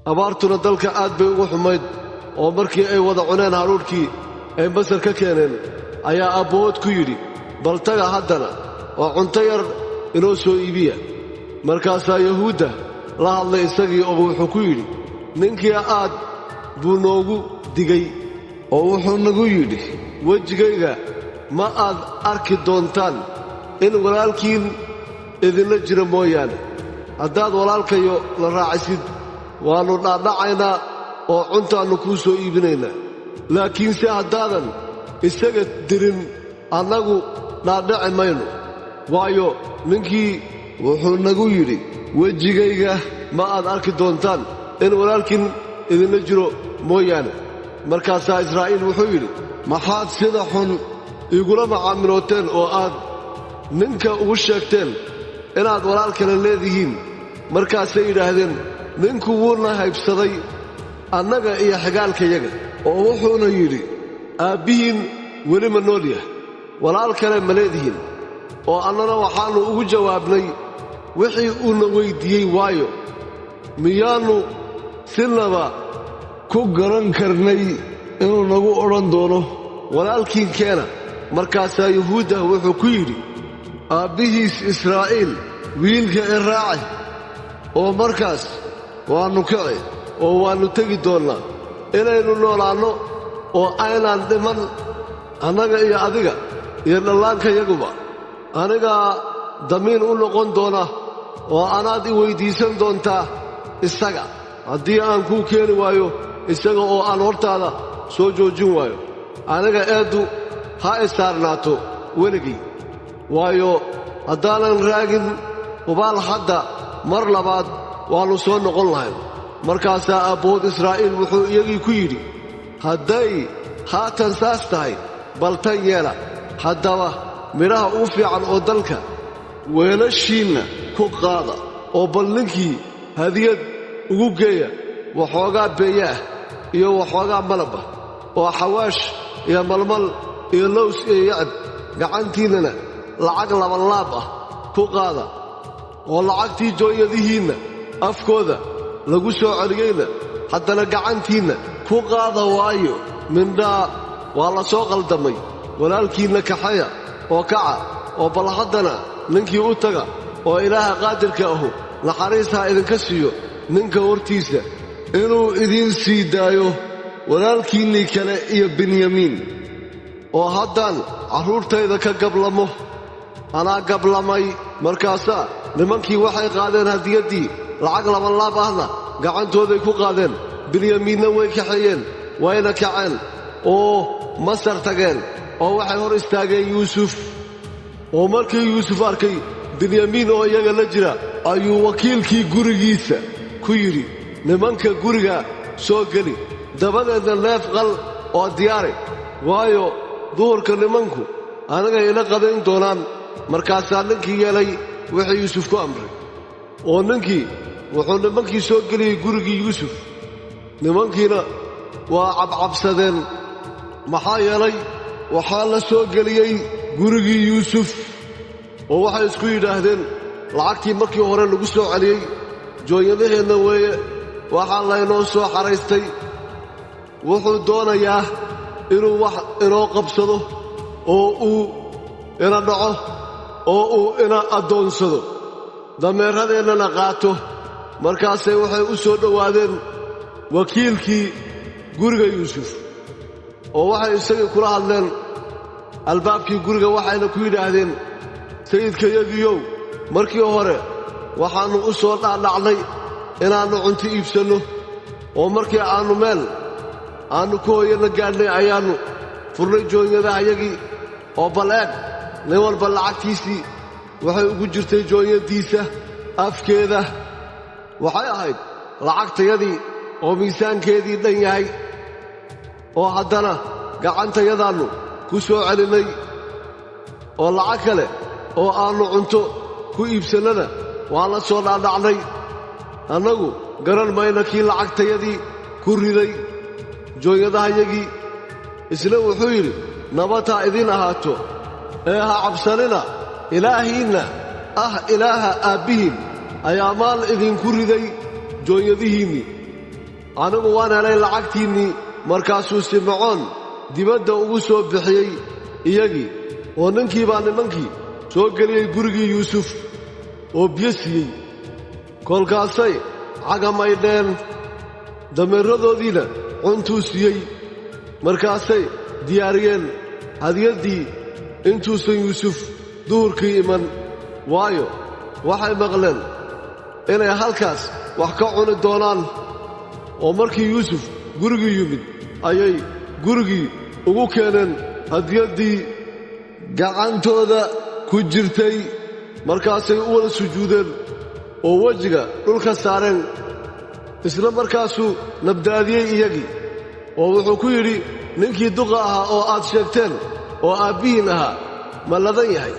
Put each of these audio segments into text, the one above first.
Abaartuna dalka aad bay ugu xumayd, oo markii ay wada cuneen hadhuudhkii ay Masar ka keeneen, ayaa aabbahood ku yidhi, "Bal taga haddana oo cunto yar inoo soo iibiya." Markaasaa Yahuudda la hadlay isagii oo wuxuu ku yidhi, "Ninkii aad buu noogu digay oo wuxuu nagu yidhi, 'Wejigayga ma aad arki doontaan in walaalkiin idinla jiro mooyaane. Haddaad walaalkayo la raacisid, waannu dhaadhacaynaa oo cuntaannu kuu soo iibinaynaa. Laakiinse haddaadan isaga dirin, annagu dhaadhaci mayno, waayo, ninkii wuxuu nagu yidhi, Wejigayga ma aad arki doontaan in walaalkiin idinla jiro mooyaane.'" Markaasaa Israa'iil wuxuu yidhi, "Maxaad sida xun iigula macaamilooteen oo aad ninka ugu sheegteen inaad walaal kale leedihiin?" Markaasay yidhaahdeen, "Ninku wuuna haybsaday annaga iyo xigaalkayaga." Oo wuxuuna yidhi, "Aabbihiin weli ma nool yahay? Walaal kale ma leedihiin?" Oo annana waxaannu ugu jawaabnay wixii uuna weyddiiyey, waayo, miyaannu sinaba ku garan karnay inuu nagu odhan doono, 'Walaalkiin keena'?" Markaasaa Yuhuudda wuxuu ku yidhi aabbihiis Israa'iil, "Wiilka i raaci, oo markaas waannu kici oo waannu tegi doonnaa inaynu noolaanno oo aynaan dhiman, annaga iyo adiga iyo dhallaankayaguba. Anigaa damiin u noqon doona, oo anaad i weyddiisan doontaa isaga. Haddii aan kuu keeni waayo isaga oo aan hortaada soo joojin waayo, aniga eeddu ha i saarnaato weligay. Waayo, haddaanan raagin, hubaal hadda mar labaad waannu soo noqon lahayn." Markaasaa aabbahood Israa'iil wuxuu iyagii ku yidhi, "Hadday haatan saas tahay, bal tan yeela haddaba: midhaha ugu fiican oo dalka weelashiinna ku qaada, oo bal ninkii hadiyad ugu geeya waxoogaa beeye ah iyo waxoogaa malab ah, oo xawaash iyo malmal iyo lows iyo yacib. Gacantiinnana lacag labanlaab ah ku qaada, oo lacagtii joonyadihiinna afkooda lagu soo celiyeyna haddana gacantiinna ku qaada, waayo, mindhaa waa la soo qaldamay. Walaalkiinna kaxaya oo kaca, oo bal haddana ninkii u taga, oo Ilaaha qaadirka ahu naxariis ha idinka siiyo ninka hortiisa, inuu idiin sii daayo walaalkiinnii kale iyo Benyamiin." Oo haddaan carruurtayda ka gablamo, anaa gablamay. Markaasaa nimankii waxay qaadeen hadiyaddii, lacag labanlaab ahna gacantooday ku qaadeen. Binyamiinna way kaxeeyeen, wayna kaceen oo Masar tageen, oo waxay hor istaageen Yuusuf. Oo markii Yuusuf arkay Binyamiin oo iyaga la jira, ayuu wakiilkii gurigiisa ku yidhi, "Nimanka guriga soo geli, dabadeedna neef qal oo diyaari, waayo, duhurka nimanku anigay ila qadayn doonaan." Markaasaa ninkii yeelay wixii Yuusuf ku amray, oo ninkii wuxuu nimankii soo geliyey gurigii Yuusuf. Nimankiina waa cabcabsadeen, maxaa yeelay waxaa la soo geliyey gurigii Yuusuf. Oo waxay isku yidhaahdeen, "Lacagtii markii hore lagu soo celiyey joonyadaheenna weeye waxaa laynoo soo xaraystay. Wuxuu doonayaa inuu wax inoo qabsado oo uu ina dhaco oo uu ina addoonsado, dameeradeennana qaato." Markaasay waxay u soo dhowaadeen wakiilkii guriga Yuusuf, oo waxay isagii kula hadleen albaabkii guriga, waxayna ku yidhaahdeen, "Sayidkayagiyow, markii hore waxaannu u soo dhaadhacnay inaannu cunto iibsanno, oo markii aannu meel aannu ku hooyanna gaadhnay ayaannu furnay joonyadahayagii, oo bal eeg, nin walba lacagtiisii waxay ugu jirtay joonyadiisa afkeeda. Waxay ahayd lacagtayadii oo miisaankeedii dhan yahay, oo haddana gacantayadaannu ku soo celinnay, oo lacag kale oo aannu cunto ku iibsannana waan la soo dhaadhacnay. Annagu garan mayna kii lacagtayadii ku riday joonyadahayagii." Isna wuxuu yidhi, "Nabad ha idiin ahaato ee ha cabsanina. Ilaahiinna ah Ilaaha aabbihiin ayaa maal idinku riday joonyadihiinnii." Anigu waan helay lacagtiinnii. Markaasuu Simcoon dibadda ugu soo bixiyey iyagii, oo ninkii baa nimankii soo geliyey gurigii Yuusuf oo biyo siiyey. Kolkaasay cagamaydheen, dameeradoodiina cuntuu siiyey. Markaasay diyaariyeen hadiyaddii intuusan Yuusuf duhurkii iman, waayo, waxay maqleen inay halkaas wax ka cuni doonaan. Oo markii Yuusuf gurigii yimid ayay gurigii ugu keeneen hadiyaddii gacantooda ku jirtay. Markaasay u wada sujuudeen oo wejiga dhulka saareen. Isla markaasuu nabdaadiyey iyagii oo wuxuu ku yidhi, ninkii duqa ahaa oo aad sheegteen oo aabbihiin ahaa ma ladan yahay?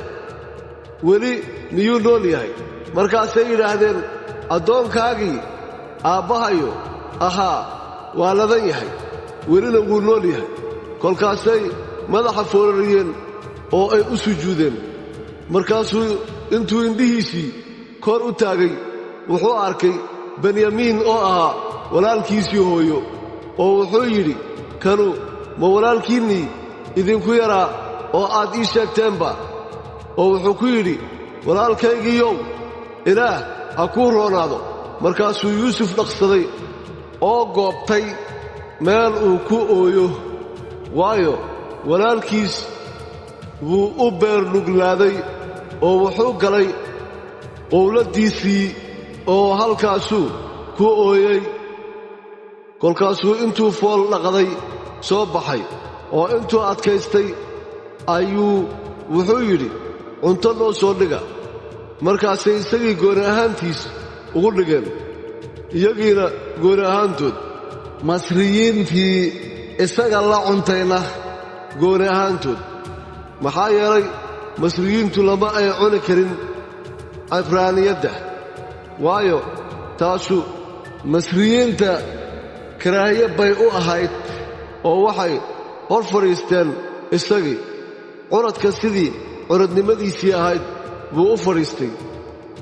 Weli miyuu nool yahay? Markaasay yidhaahdeen, addoonkaagii aabbahayo ahaa waa ladan yahay, welina wuu nool yahay. Kolkaasay madaxa foorariyeen oo ay u sujuudeen. Markaasuu intuu indhihiisii kor u taagay wuxuu arkay Benyamiin oo ahaa walaalkiisii hooyo, oo wuxuu yidhi, kanu ma walaalkiinnii idinku yaraa oo aad ii sheegteenba? Oo wuxuu ku yidhi, walaalkaygiiyow, Ilaah ha kuu roonaado. Markaasuu Yuusuf dhaqsaday oo goobtay meel uu ku ooyo, waayo, walaalkiis wuu u beernuglaaday, oo wuxuu galay qowladdiisii oo halkaasuu ku ooyey. Kolkaasuu intuu fool dhaqday soo baxay, oo intuu adkaystay ayuu wuxuu yidhi, cunto noo soo dhiga. Markaasay isagii gooni ahaantiis ugu dhigeen, iyagiina gooni ahaantood, Masriyiintii isaga la cuntayna gooni ahaantood. Maxaa yeelay, Masriyiintu lama ay cuni karin Cibraaniyadda, waayo, taasu Masriyiinta karaahiye bay u ahayd. Oo waxay hor fadhiisteen isagii. Curadka sidii curadnimadiisii ahayd buu u fadhiistay,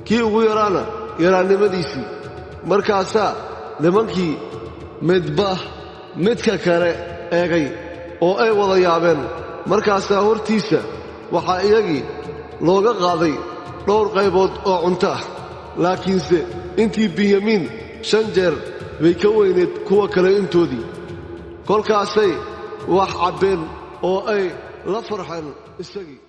kii ugu yaraana yaraannimadiisii. Markaasaa nimankii midba midka kale eegay oo ay wada yaabeen. Markaasaa hortiisa waxaa iyagii looga qaaday dhowr qaybood oo cunto ah, laakiinse intii Binyamiin 5 jeer bay ka weyneed kuwa kale intoodii. Kolkaasay wax cabbeen oo ay la farxeen isagii.